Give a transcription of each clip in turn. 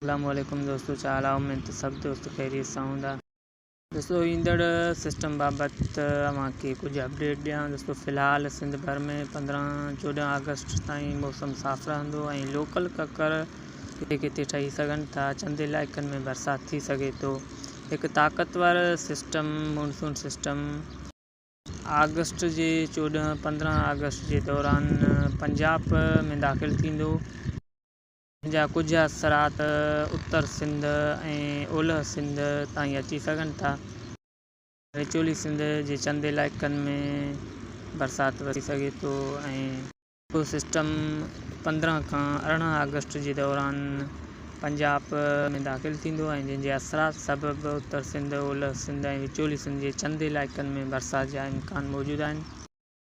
اسلام عليڪم دوستو ڇا حال آ اميد ته سڀ دوست خيريت سان هوندا. دوستو ايندڙ سسٽم بابت اوهان کي ڪجهه اپڊيٽ ڏيان دوستو في الحال سنڌ ڀر ۾ 15 14 آگسٽ تائين موسم صاف رهندو ۽ لوڪل ڪڪر ڪٿي ڪٿي ٺهي سگهن ٿا چند علائقن ۾ برسات ٿي سگهي ٿو هڪ طاقتور سسٽم مونسون سسٽم آگسٽ جي 14 15 آگسٽ جي دوران پنجاب ۾ داخل ٿيندو. جا ڪجهه اثرات اتر سنڌ ۽ اولهه سنڌ تائين اچي سگهن ٿا. وچولي سنڌ جي چند علائقن ۾ برسات وسي سگهي ٿو ۽. اهو سسٽم 15 کان 18 آگسٽ جي دوران پنجاب ۾ داخل ٿيندو ۽ جنهن جي اثرات سبب اتر سنڌ، اولهه سنڌ ۽ وچولي سنڌ جي چند علائقن ۾ برسات جا امڪان موجود آهن.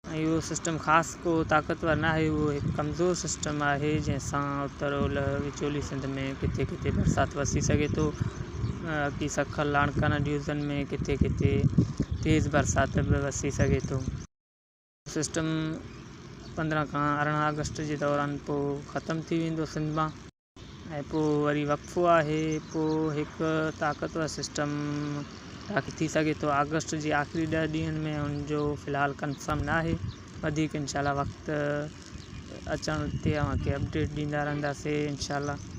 ۽ اهو سسٽم خاص ڪو طاقتور ناهي اهو هڪ ڪمزور سسٽم آهي جنهن سان اتر اولهه وچولي سنڌ ۾ ڪٿي ڪٿي برسات وسي سگهي ٿو باقي سکر لاڙڪاڻا ڊويزن ۾ ڪٿي ڪٿي تيز برسات به وسي سگهي ٿو. سسٽم 15 کان 18 آگسٽ جي دوران پوء ختم ٿي ويندو سنڌ مان. ۽ پوء وري وقفو آهي پوء هڪ طاقتور سسٽم داخل ٿي سگهي ٿو آگسٽ جي آخري 10 ڏينهن ۾ ان جو في الحال ڪنفرم ناهي وڌيڪ انشاء الله وقت اچڻ تي اوهان کي اپڊيٽ ڏيندا رهنداسي انشاء الله.